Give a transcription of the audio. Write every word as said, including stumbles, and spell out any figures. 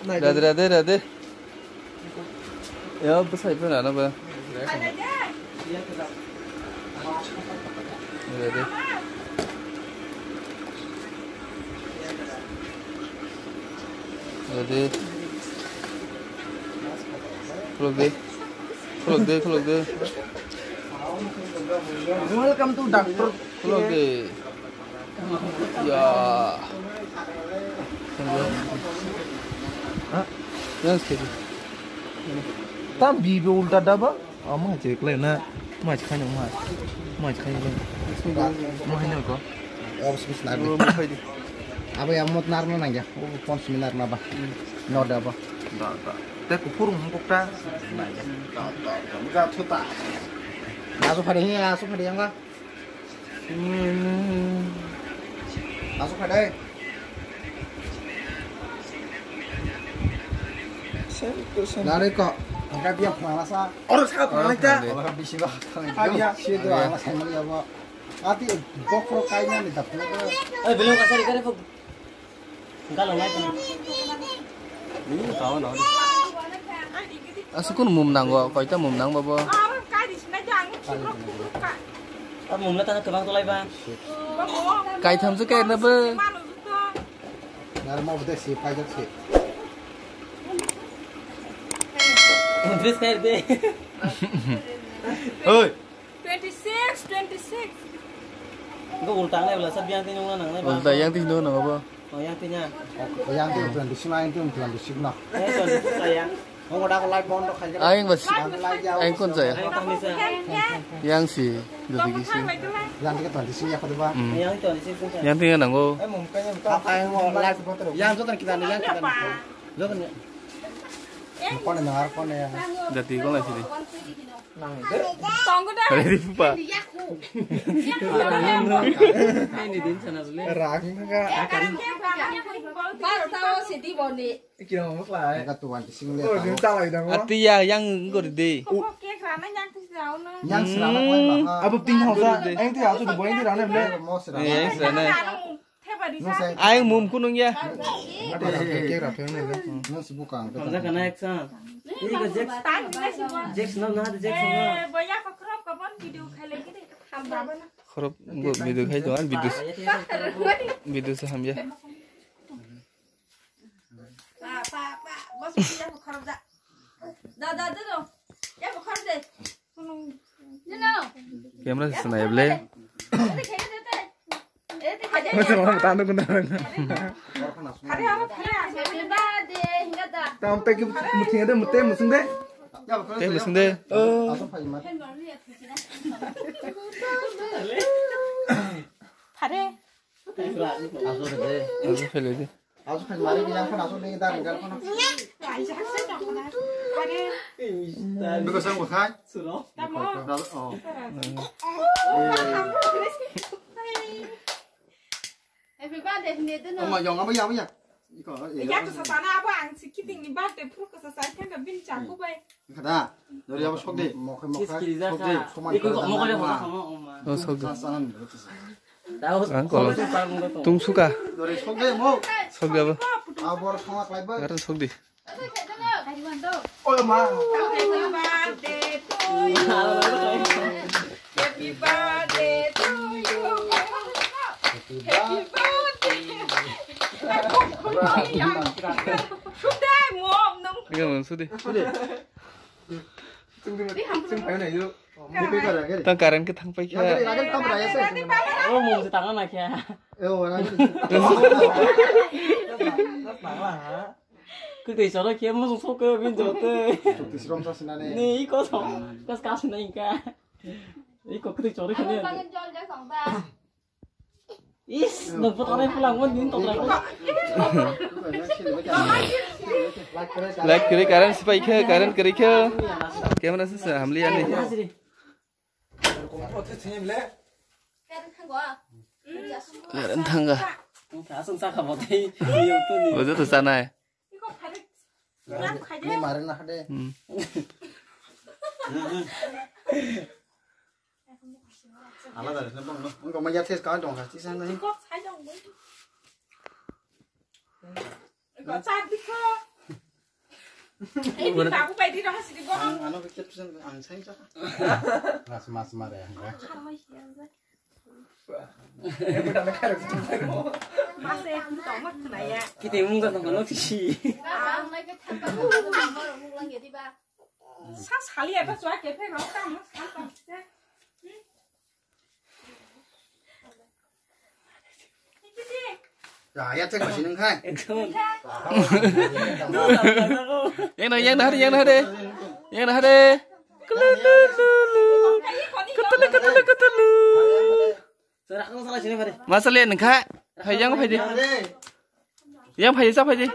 Radhe, radhe, radhe. Ya, bwsai phano ano ba. Radhe. Radhe. Khuluk de. Khuluk de, khuluk de. Welcome to doctor. Khuluk de. Ya. Ha? Yang sekali. Tam bibi ulta daba? Oh, ma cek le na. Ma cek khaino ma. Ma cek khaino le. Ma haino ko. Abis bis na. Oh, ma khai di. Abo ya mot nar na nangya. Oh, pon simi nar na ba. No da ba. Da, da. Te kuphur hum kokta. Da, da, da. Ga thuta. Asu phade he, asu phade yang ba. Asu phade. Nari ko, angka dia phalangsa. Oro sa phalangsa. Oro bisi ba. Adia. Si do ala sai mali abo. Ati bokro kaina ni daplo. Eh, belum kasari kare ko. Asukun mum nango, koita mum nang babo. Ar mum na tang kebang tolai ba. Kaitham se kairna bo. Nari ma bude si paijak si. Undris kair de. Oi. Twenty six, twenty six. Engko ulta nai bela sab yang tini nang nai ba. Ulta yang tini nang apa? Oh, yang tini. Yang tini twenty six, yang tini twenty six na. Eh, twenty six ya. Ngko dak live bondo khai. Aing bas. Ang live ya. Aing kon saya. Aing tang ni sa. Yang si, jadi gisi. Yang tini twenty six ya kau ba. Hmm. Yang twenty six. Yang tini nanggo. Eh, mungkin yang. Apa yang mau live bondo? Yang jotan kita ni, yang kita ni. Jotan ya. Kone nang ar kone ya. Jadi kau lagi sini. Tongo da. Ready pupa. Ini din sana dulu. Rang ka. Baro tao sidi boni. Kira mo khlai. Ka tuan tising le. Oh, din chalai dang. Ati ya yang gor de. Kok kek rana yang tis dauna. Yang selama kau mah. Abo ting hausa. Yang ti hausa di boy di rana le. Mo selama. Yang sana. Aing mum kunung ya. Nasi bukang. Hamja kana eksa. Ini ka Jax. Jax na na Jax na. Khorop go video khai to an video video se hamya. Pa pa pa bos ya khorop da. Da da da. Ya khorop de. Camera se sana eble. Tando kunda. Tam pe ki muting de mute musung de. Te musung de. Oh. Aso de. Aso phele de. Aso khai mari yang kan aso ni dar gar kan. Bego sang bukhai. Oh. Happy birthday ni dino. Ama yang ama yang yang. Iko. Ya to sasana abo ang si kiting ni birthday pru ko sasa kan da bin chaku bai. Kada. Dori abo sok de. Mokhai mokhai. Sok de. Soman. Iko mokhai mokhai. Oh sok de. Sasanan. Ang kolom. Tung suka. Sok de abo. Abor sama klai ba. Garan sok de. Oh ma. Happy birthday to you. Happy birthday to you. Happy birthday. Sudai mom nung. Iya, Sudi. Sudi. Tang current ke thang pai kha. Oh, mum se tang na kya? Kwtwi choro khe mung sok khe bin jote. Ni ko so. Kas kas na inka. Iko kwtwi choro khe. Is, nang putang nai pulang mo din tong nai. Light kiri current sipai khe, current kiri khe. Camera se se hamli ani. Current thanga. Asung saka botai. Ojo to sanai. Ni mare na hade. Hmm. Alada resna bang no. Engko ma ya thes ka dong ka chi san ni. Engko sai dong ni. Engko cha dikho. Eh, di babu bai di dong sidi gong. Ang ano picture picture ang sai sa. Mas mas mare ang. Harmai siya. Mase tong mak khna ya. Kiti mung ka tong no kisi. Sa sali ata chua ke phe rok ta mas kan ta se. Ya, ya, cek masih neng hai. Yang na, yang na hari, yang na hari. Yang na hari. Kutulu, kutulu, kutulu. Masale nengkha. Hai, yang phai di. Yang phai sa phai di.